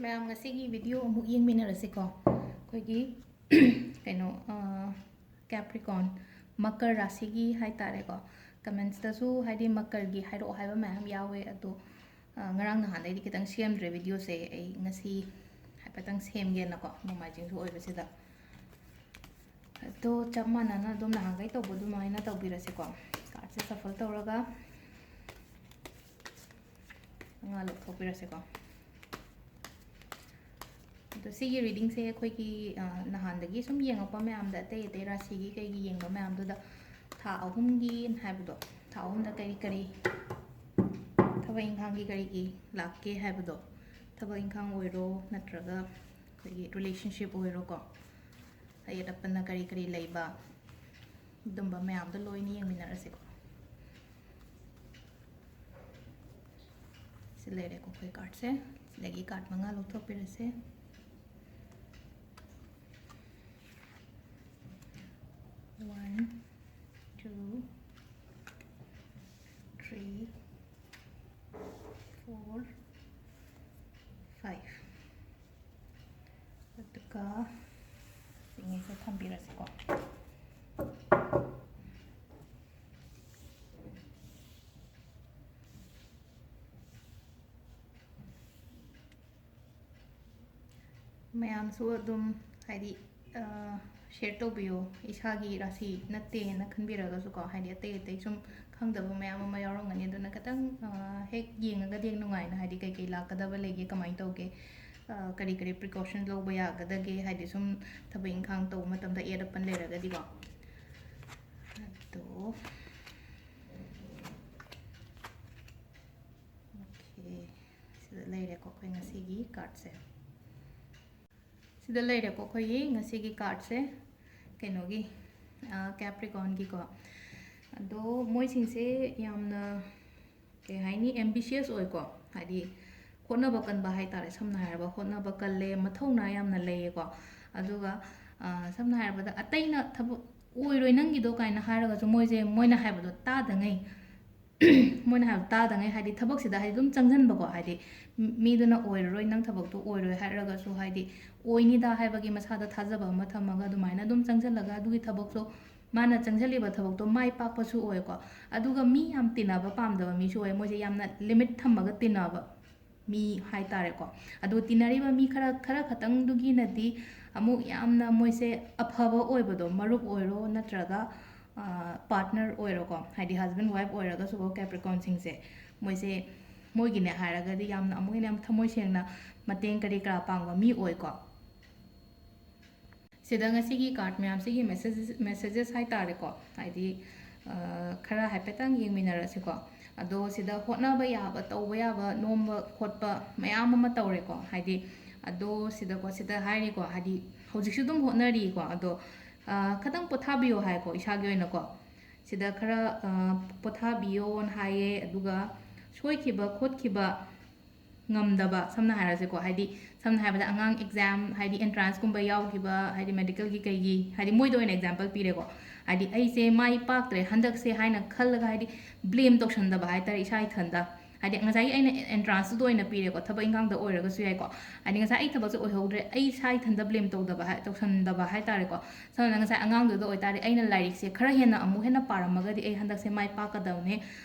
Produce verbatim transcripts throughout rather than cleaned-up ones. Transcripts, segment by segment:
ꯃꯌꯥꯝ, ꯉꯁꯤꯒꯤ video ꯑꯃꯨꯛ ꯌꯦꯡꯃꯤꯟꯅꯔꯁꯤꯀꯣ꯫ ꯑꯩꯈꯣꯏꯒꯤ ꯀꯩꯅꯣ, ꯀꯦꯄ꯭ꯔꯤꯀꯣꯟ, ꯃꯀꯔ ꯔꯥꯁꯤꯒꯤ ꯍꯥꯏꯇꯥꯔꯦꯀꯣ꯫ ꯀꯃꯦꯟꯁꯇꯁꯨ ꯍꯥꯏꯗꯤ ꯃꯀꯔꯒꯤ ꯍꯥꯏꯔꯛꯑꯣ ꯍꯥꯏꯕ ꯃꯌꯥꯝ ꯌꯥꯎꯋꯦ꯫ ꯑꯗꯣ ꯑ, ꯉꯔꯥꯡ ꯅꯍꯥꯟꯗꯩꯗꯤ ꯈꯤꯇꯪ ꯁꯦꯝꯗ꯭ꯔꯦ videoꯁꯦ꯫ ꯑꯩ ꯉꯁꯤ ꯍꯥꯏꯐꯦꯠꯇꯪ ꯁꯦꯝꯒꯦꯅꯀꯣ, ꯅꯣꯡꯃꯥꯏꯖꯤꯡꯁꯨ ꯑꯣꯏꯕꯁꯤꯗ꯫ ꯑꯗꯣ ꯆꯞ ꯃꯥꯟꯅꯅ ꯑꯗꯨꯝ ꯅꯍꯥꯟꯈꯩ ꯇꯧꯕ ꯑꯗꯨꯃꯥꯏꯅ ꯇꯧꯕꯤꯔꯁꯤꯀꯣ꯫ Cardꯁꯦ shuffle ꯇꯧꯔꯒ ꯉꯥ ꯂꯧꯊꯣꯛꯄꯤꯔꯁꯤꯀꯣ꯫ ꯑꯗꯣ ꯁꯤꯒꯤ readingꯁꯦ ꯑꯩꯈꯣꯏꯒꯤ, ꯑ, ꯅꯍꯥꯟꯗꯒꯤ ꯁꯨꯝ ꯌꯦꯡꯉꯛꯄ ꯃꯌꯥꯝꯗ, ꯑꯇꯩ ꯑꯇꯩ ꯔꯥꯁꯤꯒꯤ ꯀꯩꯒꯤ ꯌꯦꯡꯕ ꯃꯌꯥꯝꯗꯨꯗ ꯊꯥ ꯑꯍꯨꯝꯒꯤ ꯍꯥꯏꯕꯗꯣ, ꯊꯥ ꯑꯍꯨꯝꯗ ꯀꯔꯤ ꯀꯔꯤ ꯊꯕꯛ ꯏꯪꯈꯥꯡꯒꯤ ꯀꯔꯤꯒꯤ ꯂꯥꯛꯀꯦ ꯍꯥꯏꯕꯗꯣ, ꯊꯕꯛ ꯏꯪꯈꯥꯡ ꯑꯣꯏꯔꯣ ꯅꯠꯇ꯭ꯔꯒ ꯑꯩꯈꯣꯏꯒꯤ relationship ꯑꯣꯏꯔꯣꯀꯣ, ꯑꯌꯦꯠ ꯑꯄꯟꯅ ꯀꯔꯤ ꯀꯔꯤ ꯂꯩꯕ, ꯑꯗꯨꯝꯕ ꯃꯌꯥꯝꯗꯣ ꯂꯣꯏꯅ ꯌꯦꯡꯃꯤꯟꯅꯔꯁꯤꯀꯣ꯫ ꯁꯤ ꯂꯩꯔꯦꯀꯣ ꯑꯩꯈꯣꯏ cardꯁꯦ꯫ ꯁꯤꯗꯒꯤ card ꯃꯉꯥ ꯂꯧꯊꯣꯛꯄꯤꯔꯁꯦ꯫ One, two, three, four, five꯫ ꯑꯗꯨꯒ ꯁꯤꯉꯩꯁꯦ ꯊꯝꯕꯤꯔꯁꯤꯀꯣ꯫ ꯃꯌꯥꯝꯁꯨ ꯑꯗꯨꯝ ꯍꯥꯏꯗꯤ, ꯑ, share ꯇꯧꯕꯤꯌꯣ꯫ ꯏꯁꯥꯒꯤ ꯔꯥꯁꯤ ꯅꯠꯇꯦꯅ ꯈꯟꯕꯤꯔꯒꯁꯨꯀꯣ, ꯍꯥꯏꯗꯤ ꯑꯇꯩ ꯑꯇꯩ ꯁꯨꯝ ꯈꯪꯗꯕ ꯃꯌꯥꯝ ꯑꯃ ꯌꯥꯎꯔꯝꯒꯅꯤ꯫ ꯑꯗꯨꯅ ꯈꯤꯇꯪ, ꯑ, ꯍꯦꯛ ꯌꯦꯡꯉꯒꯗꯤ ꯍꯦꯛ ꯅꯨꯡꯉꯥꯏꯅ, ꯍꯥꯏꯗꯤ ꯀꯩꯀꯩ ꯂꯥꯛꯀꯗꯕ ꯂꯩꯒꯦ, ꯀꯃꯥꯏꯅ ꯇꯧꯒꯦ, ꯑ, ꯀꯔꯤ ꯀꯔꯤ precaution ꯂꯧꯕ ꯌꯥꯒꯗꯒꯦ, ꯍꯥꯏꯗꯤ ꯁꯨꯝ ꯊꯕꯛ ꯏꯪꯈꯥꯡ ꯇꯧꯕ ꯃꯇꯝꯗ ꯑꯌꯦꯠ ꯑꯄꯟ ꯂꯩꯔꯒꯗꯤꯀꯣ꯫ ꯑꯗꯣ, okay, ꯁꯤꯗ ꯂꯩꯔꯦꯀꯣ ꯑꯩꯈꯣꯏ ꯉꯁꯤꯒꯤ cardꯁꯦ꯫ ꯁꯤꯗ ꯂꯩꯔꯦꯀꯣ ꯑꯩꯈꯣꯏꯒꯤ ꯉꯁꯤꯒꯤ cardꯁꯦ, ꯀꯩꯅꯣꯒꯤ, ꯑ, Capricornꯒꯤꯀꯣ꯫ ꯑꯗꯣ ꯃꯣꯏꯁꯤꯡꯁꯦ ꯌꯥꯝꯅ, ꯀꯩ ꯍꯥꯏꯅꯤ, ambitious ꯑꯣꯏꯀꯣ, ꯍꯥꯏꯗꯤ ꯍꯣꯠꯅꯕ ꯀꯟꯕ ꯍꯥꯏꯇꯥꯔꯦ꯫ ꯁꯝꯅ ꯍꯥꯏꯔꯕ ꯍꯣꯠꯅꯕ ꯀꯜꯂꯦ, ꯃꯊꯧꯅꯥ ꯌꯥꯝꯅ ꯂꯩꯌꯦꯀꯣ꯫ ꯑꯗꯨꯒ, ꯑ, ꯁꯝꯅ ꯍꯥꯏꯔꯕꯗ ꯑꯇꯩꯅ ꯊꯕꯛ ꯑꯣꯏꯔꯣꯏ ꯅꯪꯒꯤꯗꯣ ꯀꯥꯏꯅ ꯍꯥꯏꯔꯒꯁꯨ ꯃꯣꯏꯁꯦ, ꯃꯣꯏꯅ ꯍꯥꯏꯕꯗꯣ ꯇꯥꯗꯉꯩ ꯃꯣꯏꯅ ꯍꯥꯏꯕ ꯇꯥꯗꯉꯩ, ꯍꯥꯏꯗꯤ ꯊꯕꯛꯁꯤꯗ ꯍꯥꯏꯗꯤ ꯑꯗꯨꯝ ꯆꯪꯁꯤꯟꯕꯀꯣ, ꯍꯥꯏꯗꯤ ꯃꯤꯗꯨꯅ "ꯑꯣꯏꯔꯔꯣꯏ, ꯅꯪ ꯊꯕꯛꯇꯣ ꯑꯣꯏꯔꯣꯏ" ꯍꯥꯏꯔꯒꯁꯨ, ꯍꯥꯏꯗꯤ ꯑꯣꯏꯅꯤꯗ ꯍꯥꯏꯕꯒꯤ ꯃꯁꯥꯗ ꯊꯥꯖꯕ ꯑꯃ ꯊꯝꯃꯒ ꯑꯗꯨꯃꯥꯏꯅ ꯑꯗꯨꯝ ꯆꯪꯁꯤꯜꯂꯒ ꯑꯗꯨꯒꯤ ꯊꯕꯛꯇꯣ, ꯃꯥꯅ ꯆꯪꯁꯤꯜꯂꯤꯕ ꯊꯕꯛꯇꯣ ꯃꯥꯏ ꯄꯥꯛꯄꯁꯨ ꯑꯣꯏꯀꯣ꯫ ꯑꯗꯨꯒ ꯃꯤ ꯌꯥꯝ ꯇꯤꯟꯅꯕ ꯄꯥꯝꯗꯕ ꯃꯤꯁꯨ ꯑꯣꯏ, ꯃꯣꯏꯁꯦ ꯌꯥꯝꯅ limit ꯊꯝꯃꯒ ꯇꯤꯟꯅꯕ ꯃꯤ ꯍꯥꯏꯇꯥꯔꯦꯀꯣ꯫ ꯑꯗꯣ ꯇꯤꯟꯅꯔꯤꯕ ꯃꯤ ꯈꯔ, ꯈꯔ ꯈꯛꯇꯪꯗꯨꯒꯤꯅꯗꯤ ꯑꯃꯨꯛ ꯌꯥꯝꯅ ꯃꯣꯏꯁꯦ ꯑꯐꯕ ꯑꯣꯏꯕꯗꯣ, ꯃꯔꯨꯞ ꯑꯣꯏꯔꯣ ꯅꯠꯇ꯭ꯔꯒ, ꯑ, partner ꯑꯣꯏꯔꯣꯀꯣ, ꯍꯥꯏꯗꯤ husband wife ꯑꯣꯏꯔꯒꯁꯨꯀꯣ, Capricornꯁꯤꯡꯁꯦ, ꯃꯣꯏꯁꯦ, ꯃꯣꯏꯒꯤꯅꯦ ꯍꯥꯏꯔꯒꯗꯤ ꯌꯥꯝꯅ ꯑꯃꯨꯛ ꯍꯦꯟꯅ ꯌꯥꯝ ꯊꯃꯣꯏ ꯁꯦꯡꯅ ꯃꯇꯦꯡ ꯀꯔꯤ ꯀꯔꯥ ꯄꯥꯡꯕ ꯃꯤ ꯑꯣꯏꯀꯣ꯫ ꯁꯤꯗ ꯉꯁꯤꯒꯤ card ꯃꯌꯥꯝꯁꯤꯒꯤ messages, messages ꯍꯥꯏꯇꯥꯔꯦꯀꯣ, ꯍꯥꯏꯗꯤ, ꯑ, ꯈꯔ ꯍꯥꯏꯐꯦꯠꯇꯪ ꯌꯦꯡꯃꯤꯟꯅꯔꯁꯤꯀꯣ꯫ ꯑꯗꯣ ꯁꯤꯗ ꯍꯣꯠꯅꯕ ꯌꯥꯕ, ꯇꯧꯕ ꯌꯥꯕ, ꯅꯣꯝꯕ ꯈꯣꯠꯄ ꯃꯌꯥꯝ ꯑꯃ ꯇꯧꯔꯦꯀꯣ꯫ ꯍꯥꯏꯗꯤ, ꯑꯗꯣ ꯁꯤꯗꯀꯣ, ꯁꯤꯗ ꯍꯥꯏꯔꯤꯀꯣ, ꯍꯥꯏꯗꯤ ꯍꯧꯖꯤꯛꯁꯨ ꯑꯗꯨꯝ ꯍꯣꯠꯅꯔꯤꯀꯣ꯫ ꯑꯗꯣ, ꯑ, ꯈꯇꯪ ꯄꯣꯊꯥꯕꯤꯌꯣ ꯍꯥꯏꯀꯣ, ꯏꯁꯥꯒꯤ ꯑꯣꯏꯅꯀꯣ꯫ ꯁꯤꯗ ꯈꯔ, ꯑ, ꯄꯣꯊꯥꯕꯤꯌꯣꯅ ꯍꯥꯏꯌꯦ꯫ ꯑꯗꯨꯒ ꯁꯣꯏꯈꯤꯕ ꯈꯣꯠꯈꯤꯕ ꯉꯝꯗꯕ, ꯁꯝꯅ ꯍꯥꯏꯔꯁꯦꯀꯣ, ꯍꯥꯏꯗꯤ ꯁꯝꯅ ꯍꯥꯏꯔꯕꯗ ꯑꯉꯥꯡ exam, ꯍꯥꯏꯗꯤ entranceꯀꯨꯝꯕ ꯌꯥꯎꯈꯤꯕ, ꯍꯥꯏꯗꯤ medicalꯒꯤ ꯀꯩꯒꯤ, ꯍꯥꯏꯗꯤ ꯃꯣꯏꯗ ꯑꯣꯏꯅ example ꯄꯤꯔꯦꯀꯣ꯫ ꯍꯥꯏꯗꯤ ꯑꯩꯁꯦ ꯃꯥꯏ ꯄꯥꯛꯇ꯭ꯔꯦ ꯍꯟꯗꯛꯁꯦ ꯍꯥꯏꯅ ꯈꯜꯂꯒ, ꯍꯥꯏꯗꯤ blame ꯇꯧꯁꯟꯗꯕ ꯍꯥꯏꯇꯥꯔꯦ ꯏꯁꯥ ꯏꯊꯟꯗ꯫ ꯍꯥꯏꯗꯤ ꯉꯁꯥꯏꯒꯤ ꯑꯩꯅ entranceꯇꯨꯗ ꯑꯣꯏꯅ ꯄꯤꯔꯦꯀꯣ, ꯊꯕꯛ ꯏꯪꯈꯥꯡꯗ ꯑꯣꯏꯔꯒꯁꯨ ꯌꯥꯏꯀꯣ꯫ ꯍꯥꯏꯗꯤ ꯉꯁꯥꯏ ꯑꯩ ꯊꯕꯛꯁꯦ ꯑꯣꯏꯍꯧꯗ꯭ꯔꯦ, ꯑꯩ ꯏꯁꯥ ꯏꯊꯟꯗ blame ꯇꯧꯗꯕ ꯍꯥꯏ-, ꯇꯧꯁꯟꯗꯕ ꯍꯥꯏꯇꯥꯔꯦꯀꯣ꯫ ꯁꯝꯅ ꯉꯁꯥꯏ ꯑꯉꯥꯡꯗꯨꯗ ꯑꯣꯏꯇꯥꯔꯗꯤ ꯑꯩꯅ ꯂꯥꯏꯔꯤꯛꯁꯦ ꯈꯔ ꯍꯦꯟꯅ ꯑꯃꯨꯛ ꯍꯦꯟꯅ ꯄꯥꯔꯝꯃꯒꯗꯤ ꯑꯩ ꯍꯟꯗꯛꯁꯦ ꯃꯥꯏ ꯄꯥꯛꯀꯗꯕꯅꯦ꯫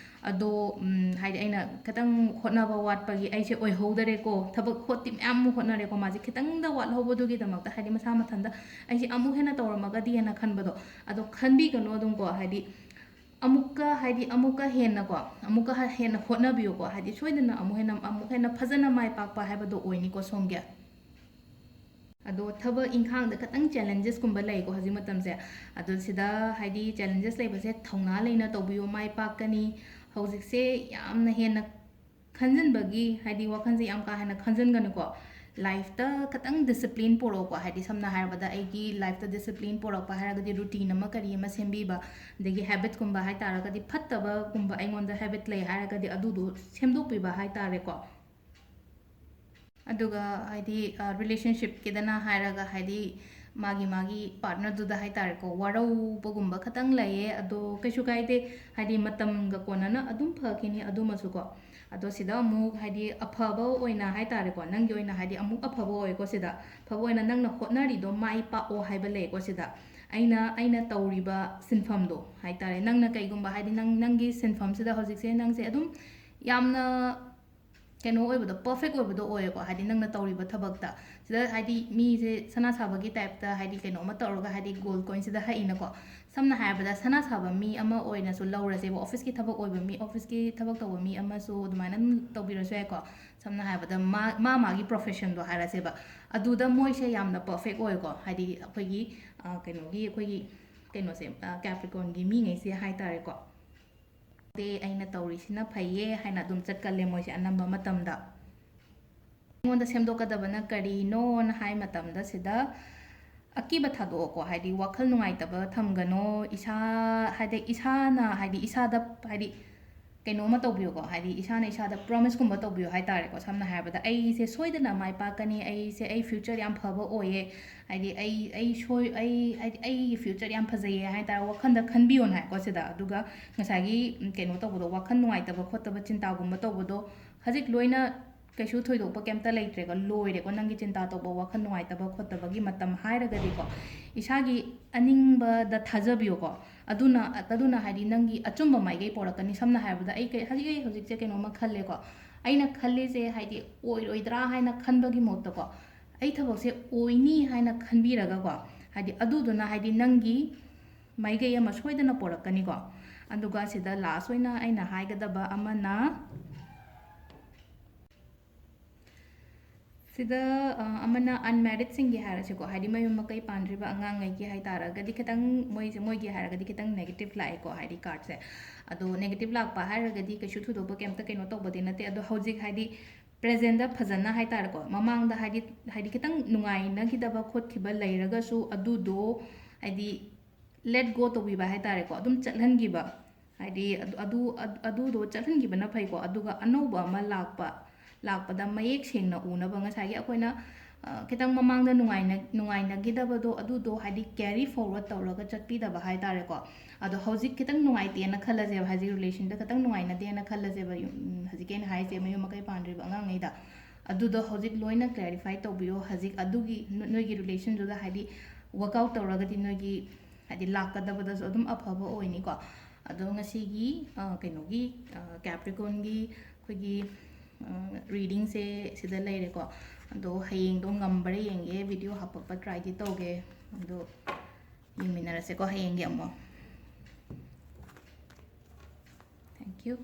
ꯑꯗꯣ, ꯎꯝ, ꯍꯥꯏꯗꯤ ꯑꯩꯅ ꯈꯤꯇꯪ ꯍꯣꯠꯅꯕ ꯋꯥꯠꯄꯒꯤ ꯑꯩꯁꯦ ꯑꯣꯏꯍꯧꯗꯔꯦꯀꯣ꯫ ꯊꯕꯛ ꯍꯣꯠꯇꯤ ꯃꯌꯥꯝ ꯑꯃ ꯍꯣꯠꯅꯔꯦꯀꯣ꯫ ꯃꯥꯁꯦ ꯈꯤꯇꯪꯗ ꯋꯥꯠꯍꯧꯕꯗꯨꯒꯤꯗꯃꯛꯇ, ꯍꯥꯏꯗꯤ ꯃꯁꯥ ꯃꯊꯟꯇ ꯑꯩꯁꯦ ꯑꯃꯨꯛ ꯍꯦꯟꯅ ꯇꯧꯔꯝꯃꯒꯗꯤ ꯍꯥꯏꯅ ꯈꯟꯕꯗꯣ꯫ ꯑꯗꯣ ꯈꯟꯕꯤꯒꯅꯣ ꯑꯗꯨꯝꯀꯣ, ꯍꯥꯏꯗꯤ ꯑꯃꯨꯛꯀ, ꯍꯥꯏꯗꯤ ꯑꯃꯨꯛꯀ ꯍꯦꯟꯅꯀꯣ, ꯑꯃꯨꯛꯀ ꯍ-, ꯍꯦꯟꯅ ꯍꯣꯠꯅꯕꯤꯌꯨꯀꯣ꯫ ꯍꯥꯏꯗꯤ ꯁꯣꯏꯗꯅ ꯑꯃꯨꯛ ꯍꯦꯟꯅ, ꯑꯃꯨꯛ ꯍꯦꯟꯅ ꯐꯖꯅ ꯃꯥꯏ ꯄꯥꯛꯄ ꯍꯥꯏꯕꯗꯣ ꯑꯣꯏꯅꯤꯀꯣ ꯁꯣꯝꯒꯤ꯫ ꯑꯗꯣ ꯊꯕꯛ ꯏꯪꯈꯥꯡꯗ ꯈꯤꯇꯪ challengesꯀꯨꯝꯕ ꯂꯩꯀꯣ ꯍꯧꯖꯤꯛ ꯃꯇꯝꯁꯦ꯫ ꯑꯗꯣ ꯁꯤꯗ ꯍꯥꯏꯗꯤ challenges ꯂꯩꯕꯁꯦ ꯊꯧꯅꯥ ꯂꯩꯅ ꯇꯧꯕꯤꯌꯨ, ꯃꯥꯏ ꯄꯥꯛꯀꯅꯤ꯫ ꯍꯧꯖꯤꯛꯁꯦ ꯌꯥꯝꯅ ꯍꯦꯟꯅ ꯈꯟꯖꯤꯟꯕꯒꯤ, ꯍꯥꯏꯗꯤ ꯋꯥꯈꯜꯁꯦ ꯌꯥꯝ ꯀꯥ ꯍꯦꯟꯅ ꯈꯟꯖꯤꯟꯒꯅꯨꯀꯣ꯫ Lifeꯇ ꯈꯤꯇꯪ discipline ꯄꯨꯔꯛꯑꯣꯀꯣ꯫ ꯍꯥꯏꯗꯤ ꯁꯝꯅ ꯍꯥꯏꯔꯕꯗ ꯑꯩꯒꯤ lifeꯇ discipline ꯄꯨꯔꯛꯄ ꯍꯥꯏꯔꯒꯗꯤ routine ꯑꯃ ꯀꯔꯤ ꯑꯃ ꯁꯦꯝꯕꯤꯕ, ꯑꯗꯒꯤ habitꯀꯨꯝꯕ ꯍꯥꯏꯇꯥꯔꯒꯗꯤ ꯐꯠꯇꯕꯒꯨꯝꯕ ꯑꯩꯉꯣꯟꯗ habit ꯂꯩ ꯍꯥꯏꯔꯒꯗꯤ ꯑꯗꯨꯗꯣ ꯁꯦꯝꯗꯣꯛꯄꯤꯕ ꯍꯥꯏꯇꯥꯔꯦꯀꯣ꯫ ꯑꯗꯨꯒ ꯍꯥꯏꯗꯤ, ꯑ, relationshipꯀꯤꯗꯅ ꯍꯥꯏꯔꯒ ꯍꯥꯏꯗꯤ, ꯃꯥꯒꯤ ꯃꯥꯒꯤ ꯄꯥꯔꯠꯅꯔꯗꯨꯗ ꯍꯥꯏꯇꯥꯔꯦꯀꯣ, ꯋꯥꯔꯧꯕꯒꯨꯝꯕ ꯈꯇꯪ ꯂꯩꯌꯦ꯫ ꯑꯗꯣ ꯀꯩꯁꯨ ꯀꯥꯏꯗꯦ, ꯍꯥꯏꯗꯤ ꯃꯇꯝꯒ ꯀꯣꯟꯅꯅ ꯑꯗꯨꯝ ꯐꯈꯤꯅꯤ ꯑꯗꯨꯃꯁꯨꯀꯣ꯫ ꯑꯗꯣ ꯁꯤꯗ ꯑꯃꯨꯛ ꯍꯥꯏꯗꯤ ꯑꯐꯕ ꯑꯣꯏꯅ ꯍꯥꯏꯇꯥꯔꯦꯀꯣ, ꯅꯪꯒꯤ ꯑꯣꯏꯅ ꯍꯥꯏꯗꯤ ꯑꯃꯨꯛ ꯑꯐꯕ ꯑꯣꯏꯀꯣ꯫ ꯁꯤꯗ ꯑꯐꯕ ꯑꯣꯏꯅ ꯅꯪꯅ ꯍꯣꯠꯅꯔꯤꯗꯣ ꯃꯥꯏ ꯄꯥꯛꯑꯣ ꯍꯥꯏꯕ ꯂꯩꯀꯣ꯫ ꯁꯤꯗ ꯑꯩꯅ ꯑꯩꯅ ꯇꯧꯔꯤꯕ ꯁꯤꯟꯐꯝꯗꯣ ꯍꯥꯏꯇꯥꯔꯦ, ꯅꯪꯅ ꯀꯩꯒꯨꯝꯕ ꯍꯥꯏꯗꯤ ꯅꯪ ꯅꯪꯒꯤ ꯁꯤꯟꯐꯝꯁꯤꯗ ꯍꯧꯖꯤꯛꯁꯦ ꯅꯪꯁꯦ ꯑꯗꯨꯝ ꯌꯥꯝꯅ ꯀꯩꯅꯣ ꯑꯣꯏꯕꯗꯣ, ꯄꯔꯐꯦꯛ ꯑꯣꯏꯕꯗꯣ ꯑꯣꯏꯌꯦꯀꯣ꯫ ꯍꯥꯏꯗꯤ ꯅꯪꯅ ꯇꯧꯔꯤꯕ ꯊꯕꯛꯇ, ꯁꯤꯗ ꯍꯥꯏꯗꯤ ꯃꯤꯁꯦ ꯁꯅꯥ ꯁꯥꯕꯒꯤ ꯇꯥꯏꯞꯇ ꯍꯥꯏꯗꯤ ꯀꯩꯅꯣꯝꯃ ꯇꯧꯔꯒ ꯍꯥꯏꯗꯤ ꯒꯣꯜ ꯀꯣꯏꯟꯁꯤꯗ ꯍꯛꯏꯅꯀꯣ꯫ ꯁꯝꯅ ꯍꯥꯏꯔꯕꯗ ꯁꯅꯥ ꯁꯥꯕ ꯃꯤ ꯑꯃ ꯑꯣꯏꯅꯁꯨ ꯂꯧꯔꯁꯦꯕ, ꯑꯣꯐꯤꯁꯀꯤ ꯊꯕꯛ ꯑꯣꯏꯕ ꯃꯤ, ꯑꯣꯐꯤꯁꯀꯤ ꯊꯕꯛ ꯇꯧꯕ ꯃꯤ ꯑꯃꯁꯨ ꯑꯗꯨꯃꯥꯏꯅ ꯑꯗꯨꯝ ꯇꯧꯕꯤꯔꯁꯨ ꯌꯥꯏꯀꯣ꯫ ꯁꯝꯅ ꯍꯥꯏꯔꯕꯗ ꯃꯥ ꯃꯥ ꯃꯥꯒꯤ ꯄ꯭ꯔꯣꯐꯦꯁꯟꯗꯣ ꯍꯥꯏꯔꯁꯦꯕ, ꯑꯗꯨꯗ ꯃꯣꯏꯁꯦ ꯌꯥꯝꯅ ꯄꯔꯐꯦꯛ ꯑꯣꯏꯀꯣ꯫ ꯍꯥꯏꯗꯤ ꯑꯩꯈꯣꯏꯒꯤ ꯑ, ꯀꯩꯅꯣꯒꯤ ꯑꯩꯈꯣꯏꯒꯤ ꯀꯩꯅꯣꯁꯦ, ꯀꯦꯄ꯭ꯔꯤꯀꯣꯟꯒꯤ ꯃꯤꯉꯩꯁꯦ ꯍꯥꯏꯇꯥꯔꯦꯀꯣ꯫ ꯗꯦ ꯑꯩꯅ ꯇꯧꯔꯤꯁꯤꯅ ꯐꯩꯌꯦ ꯍꯥꯏꯅ ꯑꯗꯨꯝ ꯆꯠꯀꯜꯂꯦ ꯃꯣꯏꯁꯦ ꯑꯅꯝꯕ ꯃꯇꯝꯗ꯫ ꯑꯩꯉꯣꯟꯗ ꯁꯦꯝꯗꯣꯛꯀꯗꯕꯅ ꯀꯔꯤꯅꯣꯅ ꯍꯥꯏ ꯃꯇꯝꯗ ꯁꯤꯗ ꯑꯀꯤꯕ ꯊꯥꯗꯣꯛꯑꯣꯀꯣ꯫ ꯍꯥꯏꯗꯤ ꯋꯥꯈꯜ ꯅꯨꯡꯉꯥꯏꯇꯕ ꯊꯝꯒꯅꯣ꯫ ꯏꯁꯥ, ꯍꯥꯏꯗꯤ ꯏꯁꯥꯅ, ꯍꯥꯏꯗꯤ ꯏꯁꯥꯗ, ꯍꯥꯏꯗꯤ ꯀꯩꯅꯣꯝꯃ ꯇꯧꯕꯤꯌꯨꯀꯣ꯫ ꯍꯥꯏꯗꯤ ꯏꯁꯥꯅ ꯏꯁꯥꯗ ꯄ꯭ꯔꯣꯃꯤꯁꯀꯨꯝꯕ ꯇꯧꯕꯤꯌꯨ ꯍꯥꯏꯇꯥꯔꯦꯀꯣ꯫ ꯁꯝꯅ ꯍꯥꯏꯔꯕꯗ, "ꯑꯩꯁꯦ ꯁꯣꯏꯗꯅ ꯃꯥꯏ ꯄꯥꯛꯀꯅꯤ, ꯑꯩꯁꯦ, ꯑꯩ ꯐ꯭ꯌꯨꯆꯔ ꯌꯥꯝ ꯐꯕ ꯑꯣꯏꯌꯦ, ꯍꯥꯏꯗꯤ ꯑꯩ, ꯑꯩ ꯁꯣꯏ-, ꯑꯩ, ꯍꯥꯏꯗꯤ ꯑꯩꯒꯤ ꯐ꯭ꯌꯨꯆꯔ ꯌꯥꯝ ꯐꯖꯩꯌꯦ" ꯍꯥꯏꯇꯥꯔꯦ, ꯋꯥꯈꯜꯗ ꯈꯟꯕꯤꯌꯣꯅ ꯍꯥꯏꯀꯣ ꯁꯤꯗ꯫ ꯑꯗꯨꯒ ꯉꯁꯥꯏꯒꯤ, ꯎꯝ, ꯀꯩꯅꯣ ꯇꯧꯕꯗꯣ, ꯋꯥꯈꯜ ꯅꯨꯡꯉꯥꯏꯇꯕ ꯈꯣꯠꯇꯕ ꯆꯤꯟꯇꯥꯒꯨꯝꯕ ꯇꯧꯕꯗꯣ ꯍꯧꯖꯤꯛ ꯂꯣꯏꯅ ꯀꯩꯁꯨ ꯊꯣꯏꯗꯣꯛꯄ ꯀꯩꯝꯇ ꯂꯩꯇ꯭ꯔꯦꯀꯣ, ꯂꯣꯏꯔꯦꯀꯣ꯫ ꯅꯪꯒꯤ ꯆꯤꯟꯇꯥ ꯇꯧꯕ, ꯋꯥꯈꯜ ꯅꯨꯡꯉꯥꯏꯇꯕ ꯈꯣꯠꯇꯕꯒꯤ ꯃꯇꯝ ꯍꯥꯏꯔꯒꯗꯤꯀꯣ, ꯏꯁꯥꯒꯤ ꯑꯅꯤꯡꯕꯗ ꯊꯥꯖꯕꯤꯌꯣꯀꯣ꯫ ꯑꯗꯨꯅ, ꯑꯗꯨꯅ ꯍꯥꯏꯗꯤ ꯅꯪꯒꯤ ꯑꯆꯨꯝꯕ ꯃꯥꯏꯀꯩ ꯄꯣꯔꯛꯀꯅꯤ꯫ ꯁꯝꯅ ꯍꯥꯏꯔꯕꯗ, ꯑꯩ ꯀꯩ-, ꯍꯧꯖꯤꯛ ꯑꯩ ꯍꯧꯖꯤꯛꯁꯦ ꯀꯩꯅꯣꯝꯃ ꯈꯜꯂꯦꯀꯣ꯫ ꯑꯩꯅ ꯈꯜꯂꯤꯁꯦ ꯍꯥꯏꯗꯤ ꯑꯣꯏꯔꯣꯏꯗ꯭ꯔꯥ ꯍꯥꯏꯅ ꯈꯟꯕꯒꯤ ꯃꯍꯨꯠꯇꯀꯣ, ꯑꯩ ꯊꯕꯛꯁꯦ ꯑꯣꯏꯅꯤ ꯍꯥꯏꯅ ꯈꯟꯕꯤꯔꯒꯀꯣ, ꯍꯥꯏꯗꯤ ꯑꯗꯨꯗꯨꯅ ꯍꯥꯏꯗꯤ ꯅꯪꯒꯤ ꯃꯥꯏꯀꯩ ꯑꯃ ꯁꯣꯏꯗꯅ ꯄꯣꯔꯛꯀꯅꯤꯀꯣ꯫ ꯑꯗꯨꯒ ꯁꯤꯗ ꯂꯥꯁ ꯑꯣꯏꯅ ꯑꯩꯅ ꯍꯥꯏꯒꯗꯕ ꯑꯃꯅ, ꯁꯤꯗ, ꯑ, ꯑꯃꯅ ꯑꯟꯃꯦꯔꯤꯗꯁꯤꯡꯒꯤ ꯍꯥꯏꯔꯁꯤꯀꯣ, ꯍꯥꯏꯗꯤ ꯃꯌꯨꯝ ꯃꯀꯩ ꯄꯥꯟꯗ꯭ꯔꯤꯕ ꯑꯉꯥꯡꯉꯩꯒꯤ ꯍꯥꯏꯇꯥꯔꯒꯗꯤ ꯈꯤꯇꯪ ꯃꯣꯏꯁꯦ, ꯃꯣꯏꯒꯤ ꯍꯥꯏꯔꯒꯗꯤ ꯈꯤꯇꯪ ꯅꯦꯒꯦꯇꯤꯞ ꯂꯥꯛꯑꯦꯀꯣ, ꯍꯥꯏꯗꯤ ꯀꯥꯔꯠꯁꯦ꯫ ꯑꯗꯣ ꯅꯦꯒꯦꯇꯤꯞ ꯂꯥꯛꯄ ꯍꯥꯏꯔꯒꯗꯤ ꯀꯩꯁꯨ ꯊꯣꯏꯗꯣꯛꯄ ꯀꯩꯝꯇ ꯀꯩꯅꯣ ꯇꯧꯕꯗꯤ ꯅꯠꯇꯦ꯫ ꯑꯗꯣ ꯍꯧꯖꯤꯛ ꯍꯥꯏꯗꯤ ꯄ꯭ꯔꯦꯖꯦꯟꯗ ꯐꯖꯅ ꯍꯥꯏꯇꯥꯔꯦꯀꯣ, ꯃꯃꯥꯡꯗ ꯍꯥꯏꯗꯤ, ꯍꯥꯏꯗꯤ ꯈꯤꯇꯪ ꯅꯨꯡꯉꯥꯏꯅꯈꯤꯗꯕ ꯈꯣꯠꯈꯤꯕ ꯂꯩꯔꯒꯁꯨ ꯑꯗꯨꯗꯣ ꯍꯥꯏꯗꯤ ꯂꯦꯠ ꯒꯣ ꯇꯧꯕꯤꯕ ꯍꯥꯏꯇꯥꯔꯦꯀꯣ, ꯑꯗꯨꯝ ꯆꯠꯍꯟꯈꯤꯕ꯫ ꯍꯥꯏꯗꯤ ꯑꯗꯨ, ꯑꯗꯨ, ꯑꯗꯨꯗꯣ ꯆꯠꯍꯟꯈꯤꯕꯅ ꯐꯩꯀꯣ꯫ ꯑꯗꯨꯒ ꯑꯅꯧꯕ ꯑꯃ ꯂꯥꯛꯄ, ꯂꯥꯛꯄꯗ ꯃꯌꯦꯛ ꯁꯦꯡꯅ ꯎꯅꯕ, ꯉꯁꯥꯏꯒꯤ ꯑꯩꯈꯣꯏꯅ, ꯑ, ꯈꯤꯇꯪ ꯃꯃꯥꯡꯗ ꯅꯨꯡꯉꯥꯏꯅ ꯅꯨꯡꯉꯥꯏꯅꯈꯤꯗꯕꯗꯣ, ꯑꯗꯨꯗꯣ ꯍꯥꯏꯗꯤ carry forward ꯇꯧꯔꯒ ꯆꯠꯄꯤꯗꯕ ꯍꯥꯏ ꯇꯥꯔꯦꯀꯣ꯫ ꯑꯗꯣ ꯍꯧꯖꯤꯛ ꯈꯤꯇꯪ ꯅꯨꯡꯉꯥꯏꯇꯦꯅ ꯈꯜꯂꯁꯦꯕ, ꯍꯧꯖꯤꯛ relationꯗ ꯈꯤꯇꯪ ꯅꯨꯡꯉꯥꯏꯅꯗꯦꯅ ꯈꯜꯂꯁꯦꯕ, ꯌꯨꯝ, ꯎꯝ, ꯍꯧꯖꯤꯛꯀꯤ ꯑꯩꯅ ꯍꯥꯏꯔꯤꯁꯦ ꯃꯌꯨꯝ ꯃꯀꯩ ꯄꯥꯟꯗ꯭ꯔꯤꯕ ꯑꯉꯥꯡꯉꯩꯗ꯫ ꯑꯗꯨꯗꯣ ꯍꯧꯖꯤꯛ ꯂꯣꯏꯅ clarify ꯇꯧꯕꯤꯌꯣ꯫ ꯍꯧꯖꯤꯛ ꯑꯗꯨꯒꯤ ꯅꯣ-, ꯅꯣꯏꯒꯤ relationꯗꯨꯗ ꯍꯥꯏꯗꯤ work out ꯇꯧꯔꯒꯗꯤ ꯅꯣꯏꯒꯤ ꯍꯥꯏꯗꯤ ꯂꯥꯛꯀꯗꯕꯗꯁꯨ ꯑꯗꯨꯝ ꯑꯐꯕ ꯑꯣꯏꯅꯤꯀꯣ꯫ ꯑꯗꯣ ꯉꯁꯤꯒꯤ, ꯑ, ꯀꯩꯅꯣꯒꯤ, ꯑ, Capricornꯒꯤ ꯑꯩꯈꯣꯏꯒꯤ, ꯑ, readingꯁꯦ ꯁꯤꯗ ꯂꯩꯔꯦꯀꯣ꯫ ꯑꯗꯣ ꯍꯌꯦꯡꯗꯣ ꯉꯝꯕ꯭ꯔꯥ ꯌꯦꯡꯒꯦ, video ꯍꯥꯞꯄꯛꯄ tryꯗꯤ ꯇꯧꯒꯦ꯫ ꯑꯗꯣ ꯌꯦꯡꯃꯤꯟꯅꯔꯁꯦꯀꯣ ꯍꯌꯦꯡꯒꯤ ꯑꯃꯨꯛ꯫ Thank you꯫